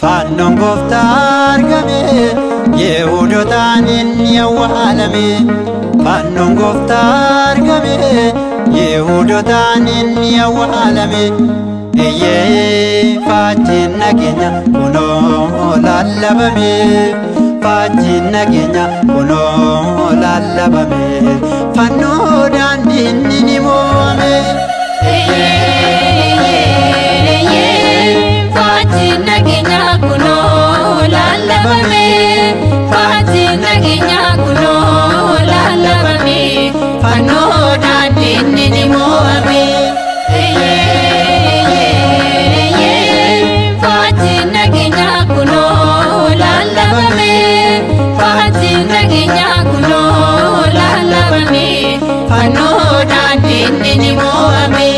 Fannoon gooftaa argame, Yihuudootaan inni awwaalame. Fannoon gooftaa argame, Yihuudootaan inni awwaalame. Iyyee faajjiin nageenya kunoo lallabame. Faajjiin nageenya kunoo lallabame. Fannoo daandiin ni mo'ame. Faajjiin nageenya kunoo lallabame. Faajjiin nageenya kunoo lallabame. Fannoo daandiin ni mo'ame. Faajjiin nageenya kunoo lallabame. Faajjiin nageenya kunoo lallabame. Fannoo daandiin ni mo'ame.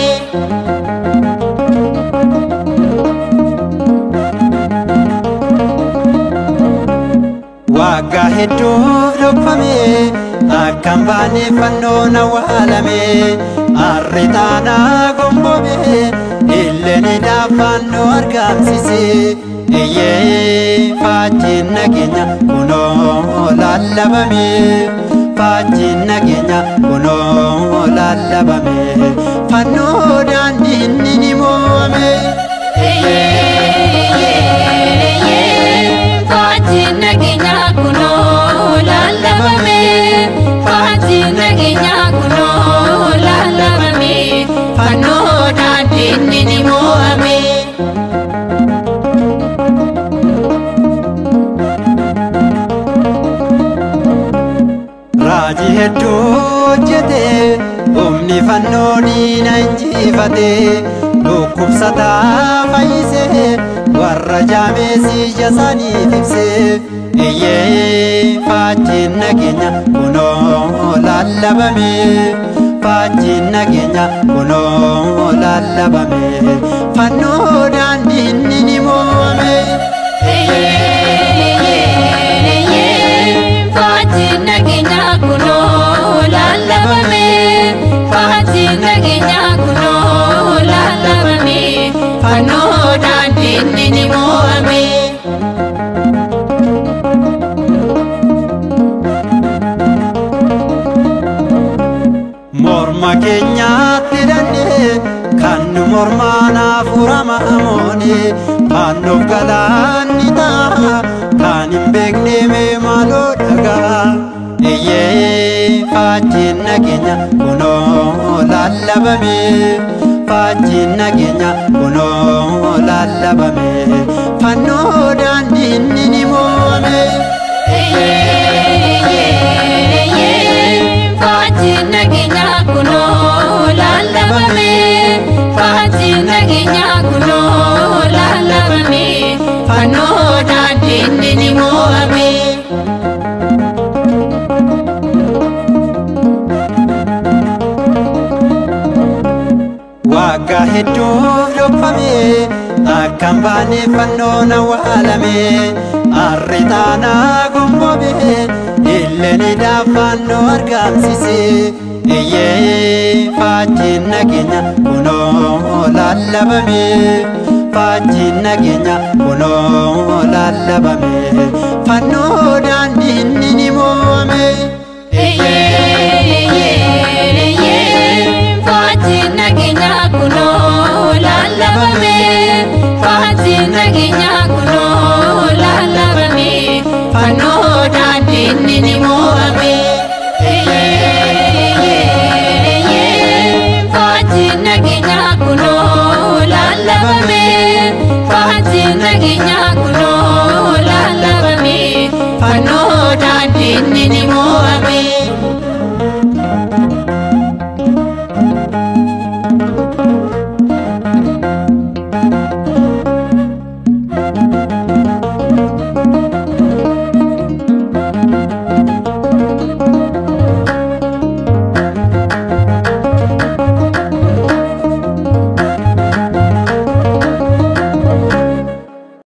Waggaa hedduuf dhokfame, akkan baane fannoon awwaalame. Harri taanaa gombobe, illeen fannoo argamsiise. Iyyee faajjiin nageenya kunoo lallabame. Faajjiin nageenya kunoo lallabame. Fannoo daandiin ni mo'ame. Faajjiin nageenya kunoo lallabame. Faajjiin nageenya kunoo lallabame. Fannoo daandiin ni mo'ame. Raajii hedduu hojjete, humni fannoo diina injifate. Dhukkubsataa fayyise, warra jaamees ija isaaniif ibse. Iyyee faajjiin nageenya kunoo lallabame. Faajjiin nageenya kunoo lallabame. Fannoo daandiin ni mo'ame. Faajjiin nageenya kunoo lallabame. Faajjiin nageenya kunoo lallabame. Fannoo daandiin ni mo'ame. Morma keenyatti hidhannee, kan nu mormaan hafuurama moone. Fannoof galaanni ta'a, kan hin beekne mee maaloo dhagaa. Iyyee faajjiin nageenya kunoo lallabame. Faajjiin nageenya kunoo lallabame. Fannoo daandiin ni mo'ame. Faajjiin nageenya kunoo lallabame. Faajjiin nageenya kunoo lallabame. Fannoo daandiin ni mo'ame. Waggaa hedduuf dhokfame, akkan baane fannoon awwaalame. Harri taanaa gombobe, illeen fannoo argamsiise. Iyyee faajjiin nageenya kunoo lallabame. Faajjiin nageenya kunoo lallabame. Fannoo daandiin ni mo'ame.